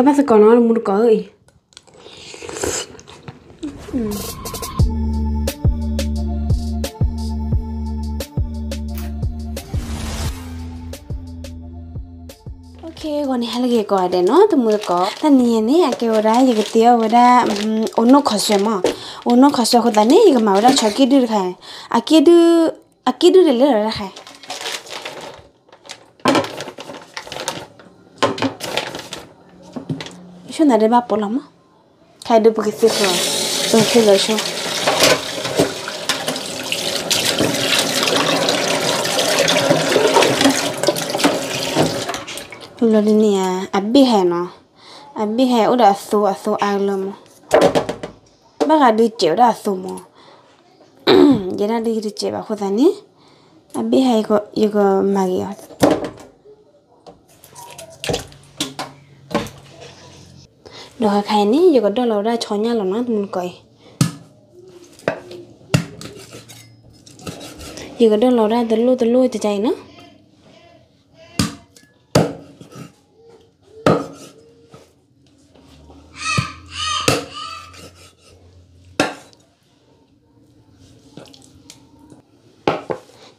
ဘၣ်သကိးနီၤ တမူတကိးဧၢအံၤ. ဂီၤန့ၣ်ဟဲလၢဂ့ၤကိးဂၤဒဲးနီၤ တမူတကိး. တနံၤအံၤန့ၣ် အကဲဝဲဒၣ် ယကတ့အီၣ်ဝဲဒၣ် အိၣ်နိၣ်ခီဆွဲမး, အိၣ်နိၣ်ခီဆွဲအဃိသတးန့ၣ် ယကမၤဝဲဒၣ်ဆီက့ၣ်ဒုၣ်တခါ, အက့ၣ်ဒုၣ်, အက့ၣ်ဒုၣ်တလဲၤလီၤတခါ ဆိၣ်နၤဒဲးဘၣ်ပိာ်လီၤမး, ခဲအံၤဒုးပကသ့ၣ်လီၤ, ပကသ့ၣ်လီၤဆိ လီၤဒ်န့ၣ်ဧါ, အဘ့ၣ်ဟဲနီၤ, အဘ့ၣ်ဟဲအိၣ်ဒီးအသိအသိအါကလၢမး, ဘၣ်ဃးဒုးစဲးဝဲဒၣ်အသိမး, ယဲဒၣ်ဒုးယတစဲးဘၣ်အဃိသတးန့ၣ်, အဘ့ၣ်ဟဲယကမၤဂ့ၤအီၤ ဒီးခါခါအံၤန့ၣ် ယကဒီၣ်လီၤဝဲဒၣ်ဆီညၣ်လီၤနီၤ တမူတကိးအံၤ, ယကဒီၣ်လီၤဝဲဒၣ်တလိၣ်တလိၣ်တကါအံၤနီၤ.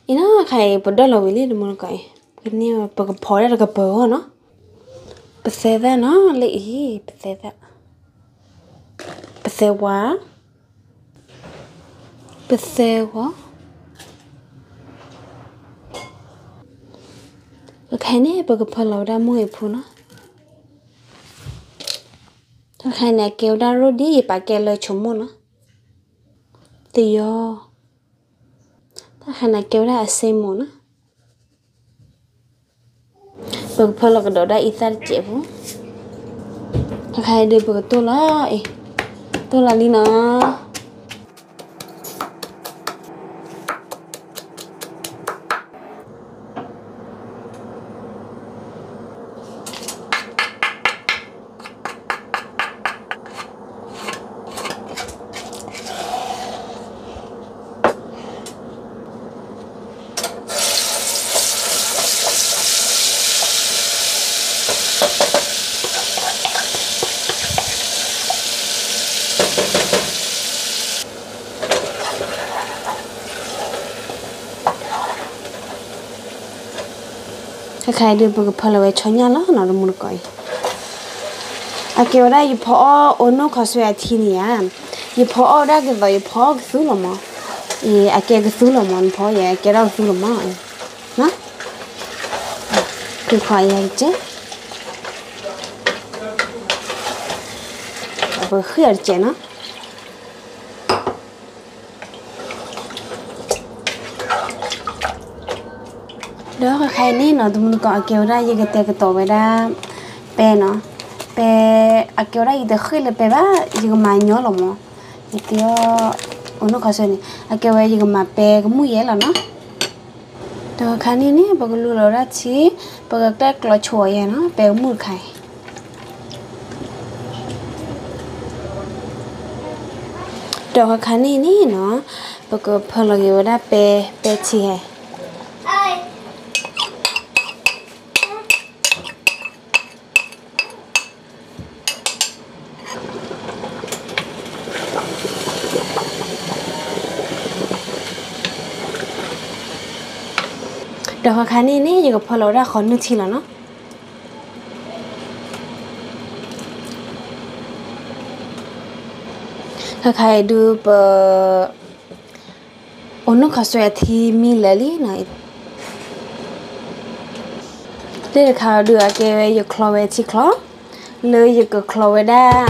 အံၤနီၤ ခါအံၤ ပဒီၣ်လီၤဝံၤလံ တမူတကိးအံၤ, ပကဖီဒၣ်တကပၤအဂီၢ်နီၤ, ပသဲသၣ်နီၤ လၢအံၤ ပသဲသၣ်, ပသဲဝါ, ပသဲဂီၤ, ခဲအံၤန့ၣ် ပကဖီလီၤဝဲဒၣ်မိၢ်အံၤဖူနီၤ, ခဲအံၤန့ၣ် အကဲဝဲဒၣ်ရိဒ်ယပာ်ကဲလၢဆိကမိၣ်နီၤ, သယီ, တၢ်ခါန့ၣ် အကဲဝဲဒၣ်အစ့မိၢ်နီၤ. ပကဖီလီၤကဒီးဒၣ်အံသၣ်တစဲးဖိ, ခဲအံၤဒုးပကတိၢ်လီၤအံၤ, တိၢ်လီၤလံနီၤ. ခဲခါအံၤဒုး ပကဖီလီၤဝဲဆီညၣ်လီၤနီၤ တမူတကိးအံၤ, အကဲဝဲဒၣ်ယဖီအီၣ်အိၣ်နိၣ်ခီဆွဲအထံန့ၣ်ဧါ, ယဖီအီၣ်ဝဲဒၣ်ကသီး ယဖီအီၣ်ကသူလီၤမး, အကဲကသူလီၤမး နဖီယဲ အကဲဒၣ်ကသူလီၤမး, ကဖီယဲကစဲး, ပဃ့အီၤတစဲးနီၤ. ဒီးခဲခါအံၤန့ၣ်နီၤ တမူတကိး အကဲဝဲဒၣ် ယကတဲာ်ကတီၤဝဲဒၣ် ပဲနီၤ, ပဲ, အကဲဝဲဒၣ်ယတဃ့ၢ်လၢပဲဘၣ် ယကမၤညီလီၤမး, ယတဲအီၤ အိၣ်နိၣ်ခီဆွဲန့ၣ် အကဲဝဲယကမၤပဲကမူၣ်ယဲလီၤနီၤ. ဒီးခဲခါန့ၣ်န့ၣ် ပကလူလီၤဝဲဒၣ်ထံ, ပကကျဲကျီဆိအီၤယဲနီၤ ပဲကမူၣ်တခါအံၤ. ဒီးခဲခါန့ၣ်န့ၣ်နီၤ ပကဖီလီၤက့ၤဝဲဒၣ်ပဲ, ပဲထံဟဲ ဒီးခဲခါန့ၣ်န့ၣ် ယကဖီလီၤဝဲဒၣ်ဃီနုၢ်ထံလီၤနီၤ. ခဲခါအံၤဒုးပ အိၣ်နိၣ်ခီဆွဲအထံမံလၢာ်လံနီၤ, တၢ်တခါဒုးအကဲဝဲယချီဝဲထံချီ, လၢယကချီဝဲဒၣ်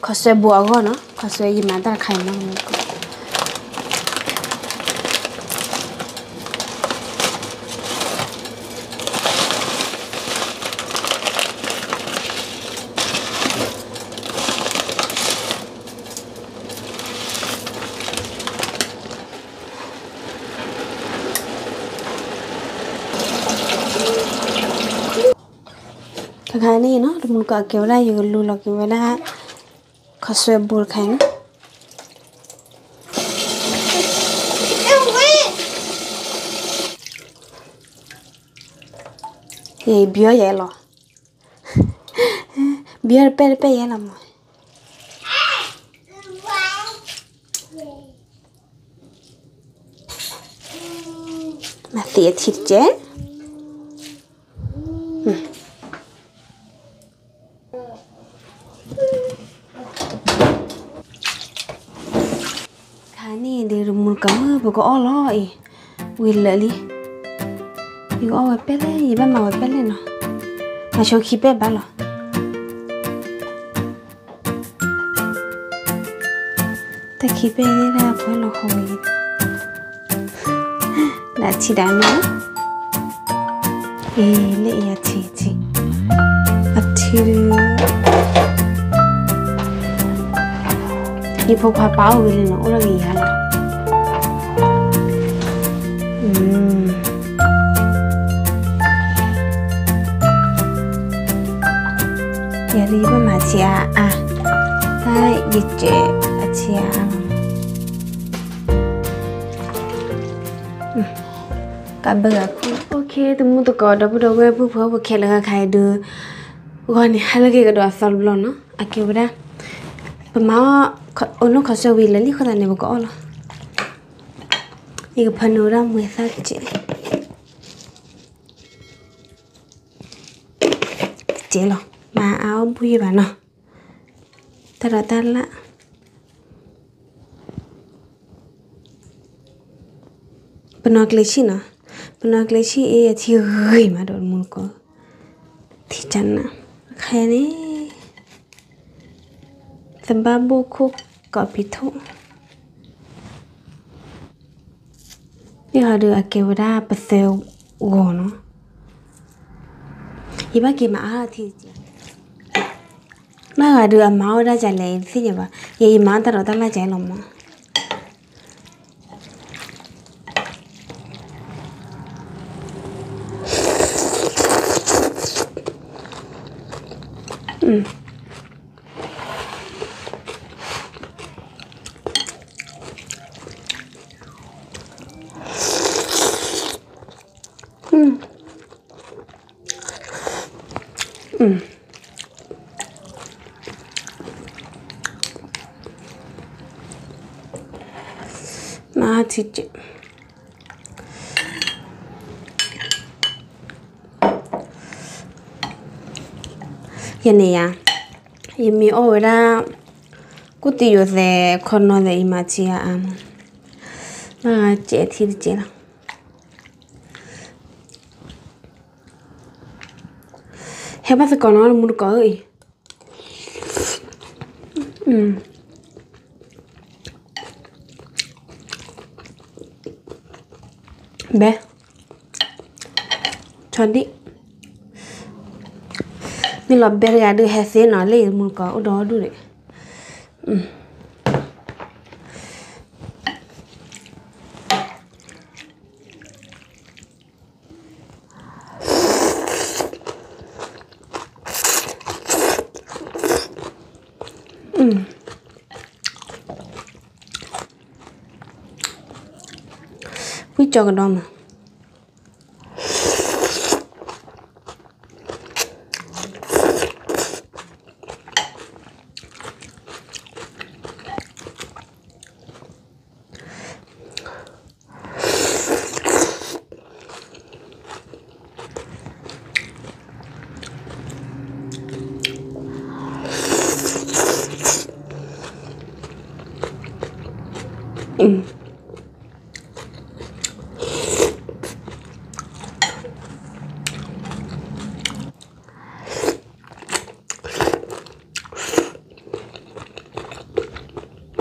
ခီဆွဲဘိအဂီၢ်နီၤ, ခီဆွဲယမၤတၢ်တခါအံၤမး ခဲခါန့ၣ်နီၤ တမူတကိး အကဲဝဲဒၣ် ယကလူလီၤက့ၤဝဲဒၣ် ခီဆွဲဘိတခါအံၤနီၤ, ယဘံအီၤယဲလီၤ. ဘံအီၣ်တပဲၢ်တပဲၢ်ယဲလီၤမး, မၤသံအထံတကဲး. ခါန့ၣ်ဒုး တမူတကိးဧၢ ပကအီၣ်လီၤအံၤ, ဝံၤလၢာ်လံ, ယကအီၣ်ဝဲပဲၢ်လဲၣ်, ယဘၣ်မၤဝဲပဲၢ်လဲၣ်နီၤ, မၤဆိခံပဲၢ်ဘၣ်လီၤ. တၢ်ခံပဲၢ်န့ၣ်ဒၣ်ပှဲၤလီၤဃီဝဲ, ဒၣ်ထံဒၣ်န့ၣ်, အ့ လၢအံၤအထံထံ, အထံဒုး, ယဖိခွါပာ်အိၣ်ဝံၤလံနီၤ, အိၣ်လီၤဂ့ၤယၤလီၤ. ယၤဒုးယဘၣ်မၤထံအါအါ, တၢ်ယစဲးအထံအါအါလီၤ. ကဘၢဂၤခိၣ်, OK, တမူတကိး ဒီပုၢ်ဒီဝဲၢ် ပုၢ်ဖိဝဲၢ်ခဲလၢာ်ခဲဆ့ဒုး, ဂီၤန့ၣ် ဟါလၢအဂ့ၤကဒီးအသီတဘျီနီၤ, အကဲဝဲဒၣ်, ပမၤအီၣ်, အိၣ်နီၢ်ခီဆၢဝံၤလၢာ်လံအဃိသတးန့ၣ် ပကအီၣ်လီၤ. ယကဖၢနုာ်ဝဲဒၣ်မှဲသၣ်တကဲး, တကဲးလီၤ, မၤအါအီၣ်ဘူၣ်ယဲၢ်ဘၣ်နီၤ, တၢ်ဒီးတၢ်လၢ် ပနီၢ်ကျ့ဆံၣ်နီၤ, ပနီၢ်ကျ့ဆံၣ်အ့ အထံဂ့ၤမးဒီးတမူတကိး, ထံကနၣ်, ခဲအံၤန့ၣ်, သဘၣ်ဘိၣ်ခိၣ်ကိးပံထိၣ်, ယဟီဒုးအကဲဝဲဒၣ်ပသၢဂီၤနီၤ, ယဘၣ်က့ၤမၤအါထံတကဲး, ဘၣ်ဂၤဒုးအမၤအီၣ်ဒၣ်ကလဲၣ် ယတသ့ၣ်ညါဘၣ်, ယဲယမၤအီၣ်တၢ်ဒီးတၢ်လၢ်ကလဲၣ်လီၤမး. မၤထံကဲး, ယန့ၣ်ယါ, ယမ့ၢ်အီၣ်ဝဲဒၣ်, ကူၣ်တံၢ်ယိာ်သဲး ခီနီသဲးအံၤမၤထံအါအါမး, ဘၣ်ဂၤကဲးထံတကဲးလီၤ. ဟဲဘၣ်သကိးနီတမူတကိးဧၢအံၤ, ဘဲ, ဆီဒံၣ်, မ့ၢ်လီၤဘဲတဂၤဒုးဟဲသ့နီၤ လၢယတမူတကိးအိၣ်ဒီဒူၣ်န့ၣ်. ဝံၣ်ကၠီကဒီးမး,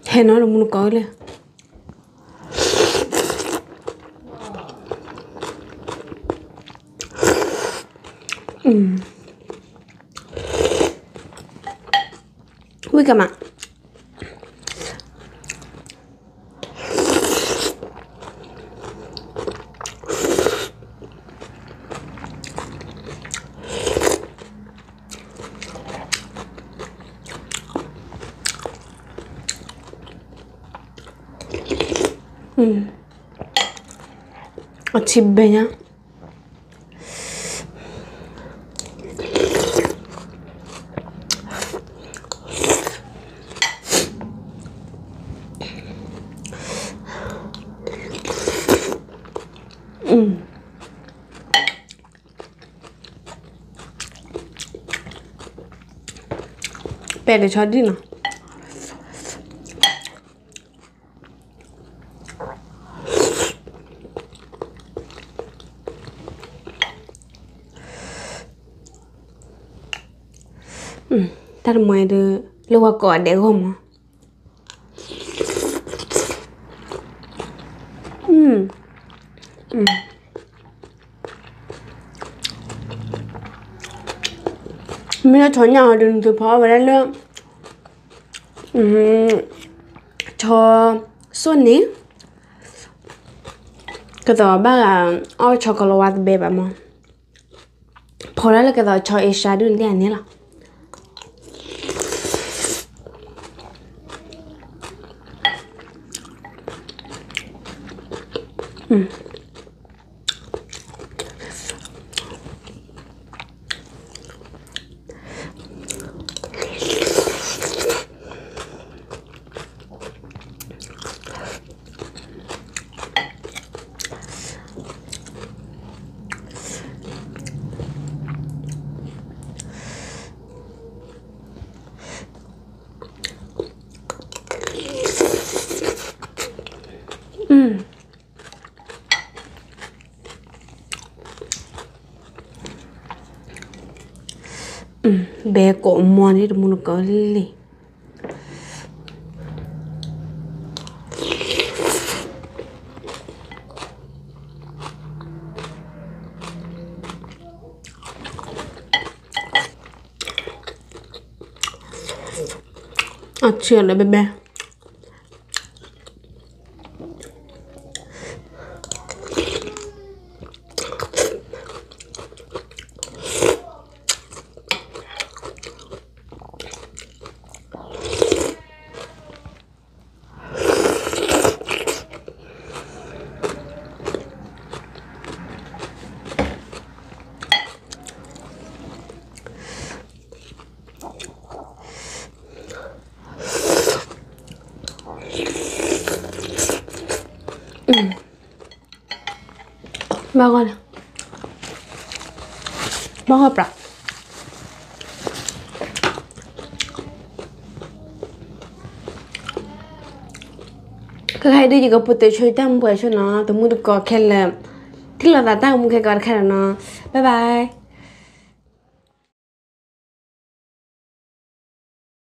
ဟဲနီတမူတကိးလၢ အ ဝံၣ်ကမး အထံဘဲညါ ပဲာ်တဆီဒံၣ်နီၤ တၢ်တမံၤဒုး လၢဝဲကိးဂၤဒဲးအဂီၢ်မး မ့ၢ်လၢဆီညၣ်ဟီဒုး နသုဖီအီၣ်ဝဲဒၣ်လၢ ဆီစိၣ်န့ၣ် ကသိးဘၣ်ဂၤအီၣ်ဆီကလီဝါတဘဲဘၣ်မး ဖီဒၣ်လၢကသိးဆီအ့ရှါဒုးန့ၣ်န့ၣ်လီၤ ဘဲကိးမီန့ၣ် တမူတကိးလံ အဆၢလၢဘဲဘဲ ဘၣ်ဂီၢ်လီၤ, ဘၣ်ဂီၢ်ပြး, ခဲခါအံၤဒုးယကပူၤတ့ၢ်ဆိတၢ်မူပှဲၤဆိနီၤ, တမူတကိးခဲလၢာ်, ထံၣ်လိာ်သးတၢ်ဂီၤမူခဲကိးဂၤတခါဒီးနီၤ, bye bye.